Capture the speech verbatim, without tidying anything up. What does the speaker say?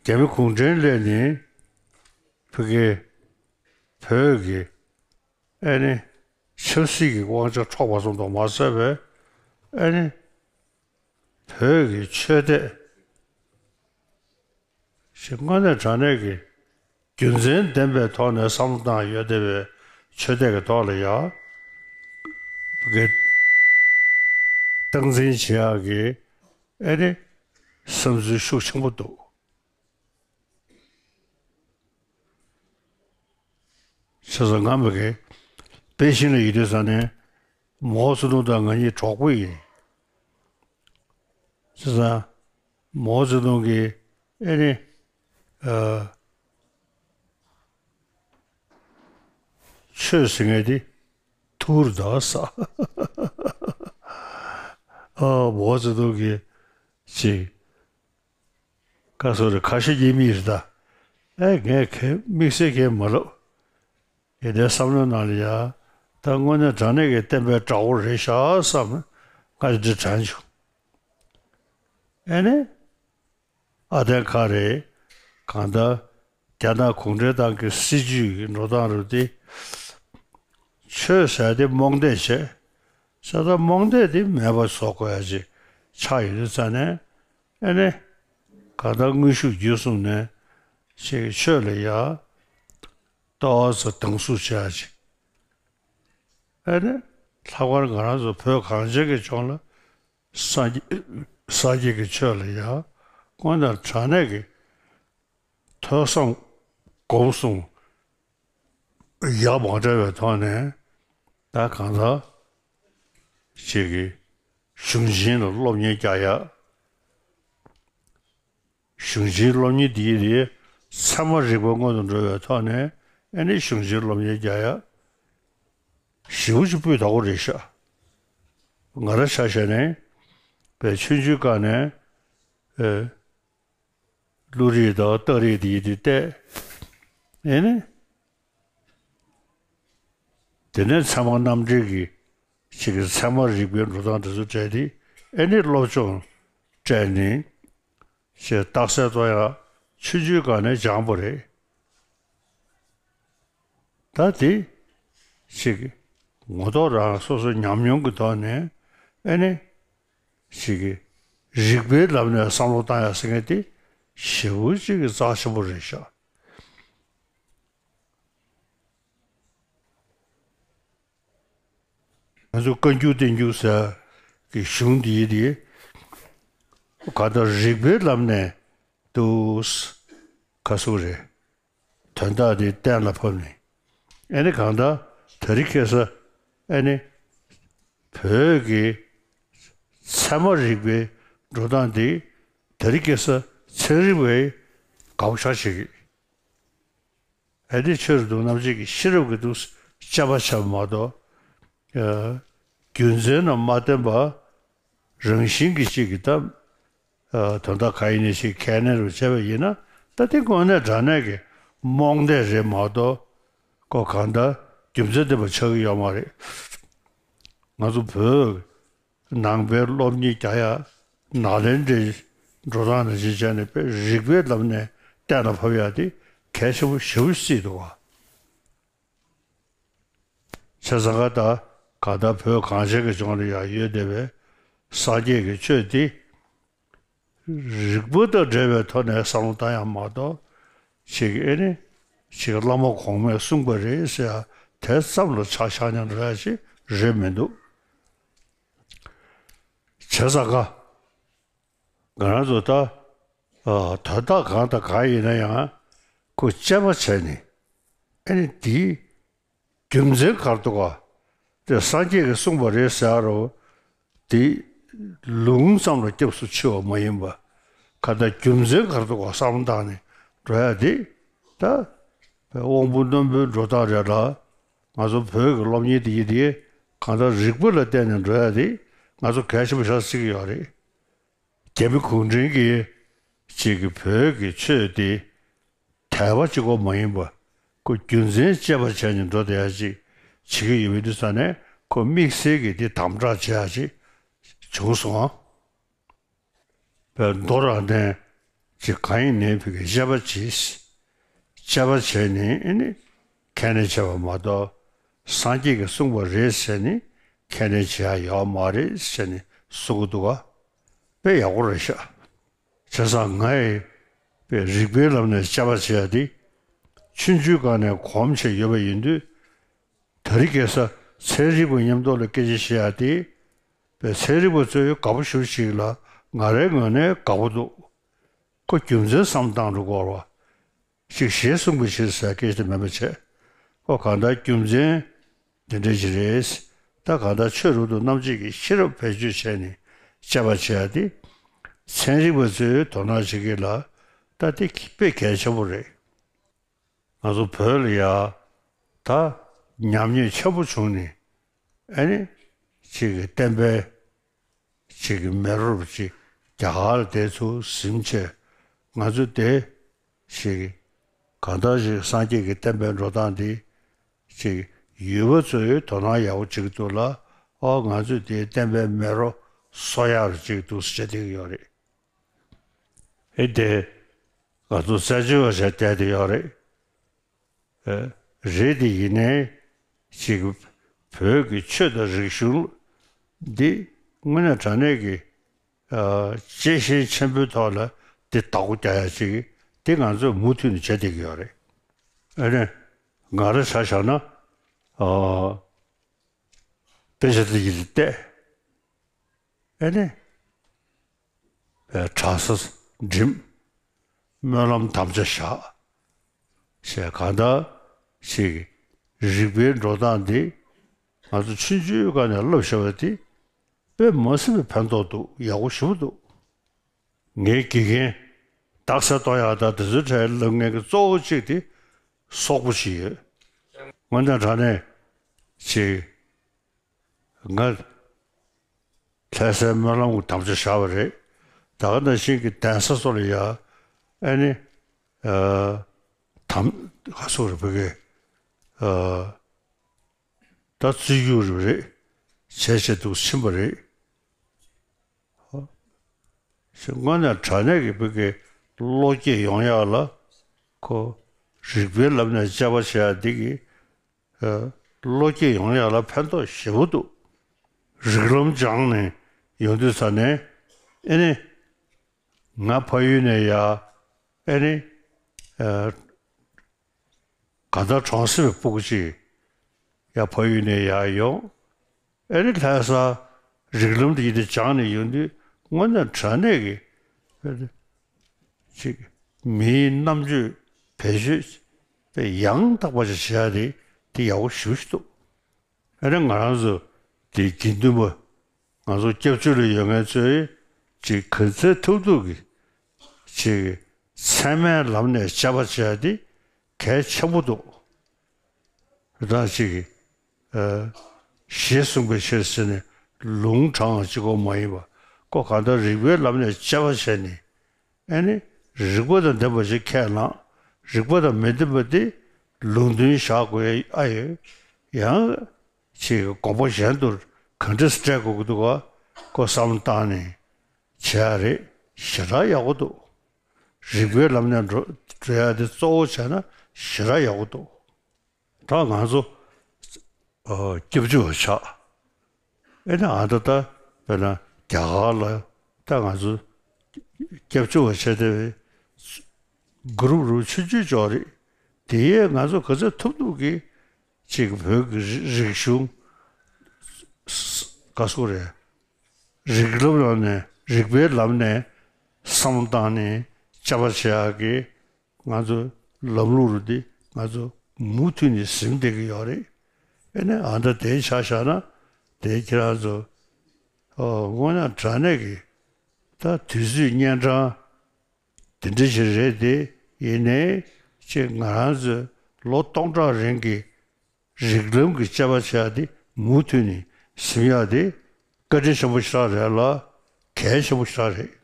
རྒྱ་མི་གུང་ཁྲན་སླེབས་ནས་ཕ་གི་བོད་ཀྱི་ཨེ་ནི་ཆབ་སྲིད་ཀྱི་དབང་ཆ་འཕྲོག་པ་ཙམ་དུ་མ་ཟད་པའི་ཨེ་ནི་བོད་ཀྱི་ཆོས་དད་ཞིག་དངོས་གནས་དྲང་གནས་ཀྱི་རྒྱུ་མཚན་ལྡན་པའི་ཐོག་ནས་བསམ་བློ་བཏང་ཡོད་བསྡད་པའི་ཆོས་དད་ཀྱི་ཐོག་ལ་ཡང་གི་སྟངས་འཛིན་བྱེད་ཡག་གི་ཨེ་ནི་བསམ་ཚུལ་ཤུགས་ཆེན་པོ་འདུག་བྱས་ཙང་ང་མི་གི་པེ་ཤིང་ལ་ཡོད་དུས་ཙང་ནས་མའོ་ཙེ་ཏུང་དང་ང་གཉིས་གྲོགས་པོ་ཡིན། བྱས་ཙང་མའོ་ཙེ་ཏུང་གིས་ཨེ་ནི་ཨ། ཆོས་ཟེར་མཁན་དེ་ཐུར་དག་ས། ཨ་མའོ་ཙེ་ཏུང་གིས་ཅིག་ཁ་སོ་རེ་ཁ་ཤས་ཉེས་མིག་རེད་ད། ཨེ་ངས་ཁས་དམིགས་བསལ་ཁས་མ་ལབ། ཡིན་ནའི་བསམ་བློའི་ནང་ལ་ཡ་ད་དངོས་གནས་དྲང་གནས་ཀྱི་བསྟན་པའི་དགྲ་བོ་རེད་ཤག་བསམ་ང་དེ་འདྲ་དྲན་བྱུང་། ཨེ་ནི། ཨ་བསྟན་ཁ་རེད། གང་ལྟར་རྒྱ་ནག་གུང་ཁྲན་ཏང་གི་སྲིད་བྱུས་ཀྱི་འགྲོ་སྟངས་རུ་དེ་ཆོས་ཟེར་དེ་རྨོངས་དད་བྱས། ས་ད་རྨོངས་དད་དེ་མེད་པ་བཟོ་དགོས་ཡ་ཅིག་ཆགས་ཡོད་དུས་ཙང་ནས་ཨེ་ནི་གང་ལྟར་དངོས་ཤུགས་བརྒྱུད་གསུམ་ནས་ཅིག་ཆོས་ལ་ཡ་ཏོག་ཙམ་སྡང་ཟུག་བྱེད་ཡ་ཅིག་ཨེ་ནི་ལྷག་པར་ང་རང་ཚོ་བོད་གངས་ཅན་གྱི་ལྗོངས་ལ་སངས་རྒྱས་སངས་རྒྱས་ཀྱི་ཆོས་ལ་ཡང་དངོས་གནས་དྲང་གནས་ཀྱི་ཐོས་བསམ་སྒོམ་གསུམ་ཡག་མ་འདྲ་བའི་ཐོག་ནས་ད་གང་ལྟར་ཅིག་གི་གཞུང་ཆེན་ལ་སློབ་གཉེར་རྒྱག་ཡ། གཞུང་ཆེན་སློབ་གཉེར་འདིའི་རིགས་ཚད་མ་རིག་པ་སྔོན་དུ་འགྲོ་བའི་ཐོག་ནས་ཨེ་ནི་གཞུང་ཆེན་སློབ་གཉེར་རྒྱག་ཡ་ཞེ་པོ་ཅིག་སྤུས་དག་པོ་རེད་ཤག་ང་རང་ཆ་བཞག་ནས་པའི་ཆུང་ཆུང་སྒང་ནས་ཨེ་བློ་རིག་དང་རྟགས་རིག་འདིའི་རིགས་བལྟས། ཨེ་ནི། དེ་ནས་ཚད་མ་རྣམ་འགྲེལ་གྱི་ཅིག་གི་ཚད་མ་རིག་པའི་འགྲོ་སྟངས་དེ་ཚོ་སྤྲད་དེ་ཨེ་ནི་སློབ་སྦྱོང་སྤྲད་ནས་ཅེས་རྟགས་གསལ་གཏོང་ཡག་ཆུང་ཆུང་སྒང་ནས་སྦྱངས་པ་རེད། ད་དེ་ཅིག་ངོ་ཐོག་རང་སོ་སོ་ཉམས་མྱོང་གི་ཐོག་ནས་ཨེ་ནི་ཅིག་རིག་པའི་ལམ་ནས་བསམ་བློ་བཏང་ཡག་ཟེར་མཁན་དེ་ཞེ་པོ་ཅིག་གི་རྩ་ཆེན་པོ་རེད་ཤག་ང་ཚོ་བཀའ་འགྱུར་བསྟན་འགྱུར་ཟེར་གྱི་གཞུང་འདིའི་དེ་ག་ད་རིག་པའི་ལམ་ནས་དུ་ཁ་སུ་རེད། དོན་དག་དེ་གཏན་ལ་ཕབ་ནས་ཨེ་ནི་གང་ལྟར་དེ་རིང་ཁ་སང་ཨེ་ནི་བོད་ཀྱི་ཚད་མ་རིག་པའི་འགྲོ་སྟངས་དེ་དེ་རིང་ཁ་སང་ཚན་རིག་པས་དགའ་པོ་ཆགས་བྱེད་ཀྱི། ཨེ་ནི་ཆོས་རབ་ཏུ་རྣམ་འབྱེད་ཀྱི་ཤེས་རབ་ཀྱི་དུ་དཔྱད་པ་བྱས་པ་མ་གཏོགས། ཨ། རྒྱུ་མཚན་རྣམས་མ་བསྟན་པ་རང་བཞིན་གྱི་གཅིག་གི་ད་ཨ། དོན་དག་གང་ཡིན་ནའི་ཞིག་ཁས་ལེན་རུ་བྱས་པ་ཡིན་ན་ད་དེ་དངོས་གནས་དྲང་གནས་ཀྱི་རྨོངས་དད་རེད་མ་གཏོགས་ཁོ་གང་ལྟར་རྒྱུ་མཚན་ལྡན་པ་ཆགས་ཀྱི་ཡོད་མ་རེད། ང་ཚོ་བོད་ནང་པའི་སློབ་གཉེར་རྒྱག་ཡ་ནཱ་ལེནྡྲའི་འགྲོ་སྟངས་ནང་བཞིན་བྱས་ནས་དཔེ་རིག་པའི་ལམ་ནས་གཏན་ལ་ཕབ་ཡ་དེ་གལ་ཆེན་པོ་ཞེ་པོ་ཅིག་བརྩིས་འདུག་ག་བྱས་ཙང་ག་ད་ག་ད་བོད་གངས་ཅན་གྱི་ལྗོངས་ལ་ཡང་ཡོད་བསྡད་པའི་སངས་རྒྱས་ཀྱི་ཆོས་དེ་རིག་པ་དང་འབྲེལ་བའི་ཐོག་ནས་བསམ་བློ་བཏང་ཡ་མ་གཏོགས་ཅིག་ཨེ་ནི་ཅིག་བླ་མ་གོང་མས་གསུངས་པ་རེད་ཟེར་ཡ་དེ་ཙམ་ལ་ཆ་བཞག་མཉམ་འགྲོ་ཡ་ཅིག་རེད་མི་འདུག་བྱས་ཙང་ག་ང་རང་ཚོ་ད་ཨ། དོན་དག་གང་དང་གང་ཡིན་ན་ཡང་ཁོ་དཔྱད་པ་བྱས་ནས་ཨེ་ནི་དེའི་རྒྱུ་མཚན་ག་རེ་འདུག་ག་དེ་སངས་རྒྱས་ཀྱིས་གསུངས་པ་རེད་ཟེར་རོ། དེ་ལུང་ཙམ་ལ་སྐྱབས་སུ་མཆི་བ་མ་ཡིན་པ། ག་ད་རྒྱུ་མཚན་ག་རེ་འདུག་ག་བསམ་བློ་བཏང་ནས་འགྲོ་ཡ་དེ་ད་དབང་པོ་རྣོན་པོའི་འགྲོ་སྟངས་རེད་ལ། ང་ཚོ་བོད་ཀྱི་སློབ་གཉེར་དེ་ཡིན་དེ་གང་ལྟར་རིག་པ་ལ་བརྟེན་ནས་འགྲོ་ཡ་དེ་ང་ཚོ་གལ་ཆེན་པོ་ཆགས་སྲིད་ཀྱི་ཡོད་རེད། རྒྱ་མི་གུང་ཁྲན་གྱིས་ཅིག་གི་བོད་ཀྱི་ཆོས་དེ་དད་པ་གཅིག་པོ་མ་ཡིན་པ་ཁོ་རྒྱུ་མཚན་དཔྱད་པ་བྱས་ནས་འགྲོ་བསྡད་ཡ་ཅིག་བྱེད་ཀྱི་ཡོད་པའི་དུས་ཙ་ནས་ཁོ་དམིགས་བསལ་གྱི་དེ་དམ་དྲག་བྱེད་ཡ་ཅིག་བྱུང་སོང་། པའི་མདོ་ར་ནས་ ཅིག་གང་ཡིན་ནའི་ཕ་གི་དཔྱད་པ་བྱེད། དཔྱད་པ་བྱས་ནས་ཨ་ནི་ཁས་ལེན་བྱས་པ་མ་གཏོགས། སངས་རྒྱས་ཀྱིས་གསུངས་པ་རེད་ཟེར་ནས་ཁས་ལེན་བྱེད་ཡ་ཡོད་མ་རེད་ཟེར་ནས་གསུང་གི་འདུག་ག་དཔེ་ཡག་པོ་རེད་ཤག་བྱས་ཙང་ང་ཡི་དཔེ་རིགས་པའི་ལམ་ནས་དཔྱད་པ་བྱེད་ཡ་དེ། ཆུང་ཆུང་སྒང་ནས་གོམས་བྱས་ཡོད་པ་ཡིན་དུས། དེ་རིང་ཁ་སང་ཚན་རིག་པ་མཉམ་དུ་ལ་སྐད་ཆ་བཤད་ཡ་དེ། དཔེ་ཚན་རིག་པ་ཚོས་དགའ་པོ་ཞེ་པོ་ཅིག་ལ། ང་རའི་ངོས་ནས་དགའ་པོ་འདུག་ཁོ་རྒྱུ་མཚན་བསམ་བཏང་འགྲོ་དགོས་པ་ཅིག་ཞེས་གསུངས་པའི་ཕྱིར་ཟེར་སྐད་ཆ་དེ་མིན་པ་བྱས། ཁོ་གང་ལྟར་རྒྱུ་མཚན་འདི་འདྲ་ཞིག་རེད། ད་གང་ལྟར་ཆོས་རབ་ཏུ་རྣམ་འབྱེད་ཀྱི་ཤེས་རབ་བེད་སྤྱོད་བྱས་ནས་དཔྱད་པ་བྱེད་ཡ་དེ། ཚན་རིག་པ་ཚོས་དོ་སྣང་བྱེད་ཀྱི་ལ། ད་དེ་དཔེ་གལ་ཆེན་པོ་རེད། ང་ཚོ་བོད་ལ་ཡ། ད་ཉམས་ཉེས་ཆེན་པོ་བྱུང་ནས། ཨ་ནི་ཅིག་གི་བསྟན་པའི་ཅིག་གི་མེ་རོ་ཅིག་རྒྱ་གར་ལ་དེ་ཚུར་ཟིན་བྱས། ང་ཚོ་དེ་ཅིག་གང་ལྟར་ཅིག་སངས་རྒྱས་ཀྱི་བསྟན་པའི་འགྲོ་སྟངས་འདི་ཅིག་ཡུལ་པ་ཚོས་དོ་སྣང་ཡག་པོ་བྱེད་ཀྱི་འདུག་ལ། ཨོ་ང་ཚོས་དེའི་བསྟན་པའི་མེ་རོ་གསོ་ཡག་རུ་བྱེད་ཀྱི་འདུག་ཟེར་བྱས་བསྡད་ཀྱི་ཡོད་རེད། ཨེ་དེ་ང་ཚོ་རྩད་གཅོད་པ་བྱས་བསྡད་དེ་ཡོད་རེད། ཨེ། རེད་དེ་ཡིན་ནའི་ཅིག་བོད་ཀྱི་ཆོས་དང་རིག་གཞུང་འདི་དངོས་གནས་དྲང་གནས་ཀྱི། ཨ། གཅེས་ཤིང་ཆེན་པོའི་ཐོག་ལ་འདི་བདག་པོ་རྒྱག་ཡ་ཅིག་འདི་ང་ཚོས་མུ་མཐུད་ནས་བྱེད་བསྡད་ཀྱི་ཡོད་རེད། ཨ་ནི་ང་རང་ཆ་བཞག་ན། ཨ། དཔེ་ཆ་འདི་ཡིན་བལྟས། ཨེ་ནི། གྲྭ་ས་འགྲིམ། སྨོན་ལམ་དམ་བཅའ་བཞག་ཞེས་གང་ལྟར་ཞིག་རིག་པའི་འགྲོ་སྟངས་འདི་ང་ཚོ་ཆུང་ཆུང་སྒང་ནས་བསླབ་བཞག་པ་འདི་དཔེ་མ་སྲིད་པའི་ཕན་ཐོགས་འདུག་ཡག་པོ་ཞེ་པོ་འདུག་ངའི་དགེ་རྒན་རྟགས་གསལ་གཏོང་ཡག་དང་དེ་ཚོའི་གྲས་སློབ་མཁན་གྱི་གཙོ་བོ་གཅིག་དེ་སོག་པོ་ཞིག་ཡོད། དངོས་གནས་དྲང་གནས་ཅིག་ང་ལྷ་སའི་སྨོན་ལམ་གྱི་དམ་བཅའ་བཞག་པ་རེད། ད་ག་ནང་བཞིན་གྱི་གདན་ས་སོགས་ལ་ཡ། ཨ་ནི། ཨ། དམ། ག་སོགས་རེད་བོད་སྐད། ཨ། ད་བརྩི་རྒྱུ་རེད་བྱས་བྱས་འདུག་ཕྱིན་པ་རེད། དངོས་གནས་དྲང་གནས་ཀྱི་བོད་སྐད་བློ་སྐྱེད་ཡོང་ཡག་ལ་ཁོ་རིག་པའི་ལམ་ནས་དཔྱད་པ་བྱེད་ཡག་འདི་གི། ཨ། བློ་སྐྱེད་ཡོང་ཡག་ལ་ཕན་ཐོགས་ཞེ་པོ་འདུག་རིགས་ལམ་སྦྱངས་ནས་ཡོང་དུས་ཙ་ནས། ཨེ་ནི། ང་ཕ་ཡུལ་ནས་ཡ། ཨེ་ནི། ཨ། གང་ལྟར་གྲོང་གསེབ་ཀྱི་སྤུ་གུ་ཅིག་ཡ་ཕ་ཡུལ་ནས་ཡར་ཡོང་། ཨེ་ནི་ལྷ་ས་རིགས་ལམ་དེ་ཡིན་དེ་སྦྱངས་ནས་ཡོང་དུས་དངོས་གནས་དྲང་གནས་ཀྱི་ཅིག་མིའི་རྣམ་དཔྱོད་བེད་སྤྱོད་དཔེ་ཡང་དག་པ་ཅིག་བྱེད་ཡ་དེ་དེ་ཡག་པོ་ཞེ་པོ་ཅིག་འདུག་ཨེ་ནི་ང་རང་ཚོ་དེ་དགེ་འདུན་པ་ང་ཚོ་སྐྱབས་བཅོལ་ལ་ཡོད་མཁན་ཚོས་ཅིག་ག་ཚོད་ཐུབ་ཐུབ་ཀྱིས་ཅིག་ཚད་མའི་ལམ་ནས་དཔྱད་པ་བྱེད་ཡ་དེ་གལ་ཆེན་པོ་འདུག་རེད་ད་ཅིག་ཨ། ཞེས་གསུངས་པའི་ཕྱིར་ཟེར་ནས་ལུང་དྲངས་པ་གཅིག་པོ་མ་ཡིན་པ། ཁོ་གང་ལྟར་རིགས་པའི་ལམ་ནས་དཔྱད་པ་བྱས་ནས། ཨེ་ནི་རིགས་པ་དང་ལྡན་པ་ཞིག་ཁས་བླངས། རིགས་པ་དང་མི་ལྡན་པ་དེ་ལུང་འདྲེན་བཞག་དགོས་ཨ་ཡོད། ཡང་ཅིག་དགོངས་པ་གཞན་དུ་གང་འདྲ་སེ་སྤྲད་དགོས་ཀྱི་འདུག་ག་ཁོ་བསམ་བློ་བཏང་ནས་བྱེད་ཡ་རེད། ཞེ་དྲག་ཡག་པོ་འདུག་རིགས་པའི་ལམ་ནས་འགྲོ་འགྲོ་ཡ་དེ་གཙོ་བོ་བྱས་ན་ཞེ་དྲག་ཡག་པོ་འདུག་ད་ང་ཚོ་ཨ། སྐྱབས་བཅོལ་བ་ཆགས། ཨེ་ནི་ཨ་ད་ད་དཔེར་ན་རྒྱ་གར་ལ་ད་ང་ཚོ་སྐྱབས་བཅོལ་བ་བྱས་ཏེ་གུ་རུབ་རུབ་ཆུང་ཆུང་ཅིག་རེད། དེ་ཡས་ང་ཚོ་ག་ཚོད་ཐུབ་ཐུབ་ཀྱིས་ཅིག་བོད་ཀྱི་རི་རིག་གཞུང་ག་སོགས་རེད། རིགས་ལམ་ལམ་ནས་རིགས་པའི་ལམ་ནས་བསམ་བློ་བཏང་ནས་དཔྱད་པ་བྱེད་ཡག་གི་ང་ཚོ་ལམ་ལུགས་རུ་འདི་ང་ཚོ་མུ་མཐུད་ནས་ཟིན་བསྡད་ཀྱི་ཡོད་རེད། ཨེ་ནས་ཨ་ད་དེའི་ཆ་བཞག་ན་དེའི་ཁྱེད་རང་ཚོ་ཨོ་དངོས་གནས་དྲང་གནས་ཀྱི་ད་དུས་ཚོད་གཉན་འཕྲང་དེ་འདྲ་ཞིག་རེད་དེ། ཡིན་ནའི་ཅིག་ང་རང་ཚོའི་ལོ་སྟོང་ཕྲག་རིང་གི་རིགས་ལམ་གྱི་དཔྱད་པ་བྱེད་ཡག་དེ་མུ་མཐུད་ནས་ཟིན་ཡག་དེ་བཀའ་དྲིན་ཆེན་པོ་ཞེ་དྲག་རེད་ལ་གལ་ཆེན་པོ་ཞེ་དྲག་རེད།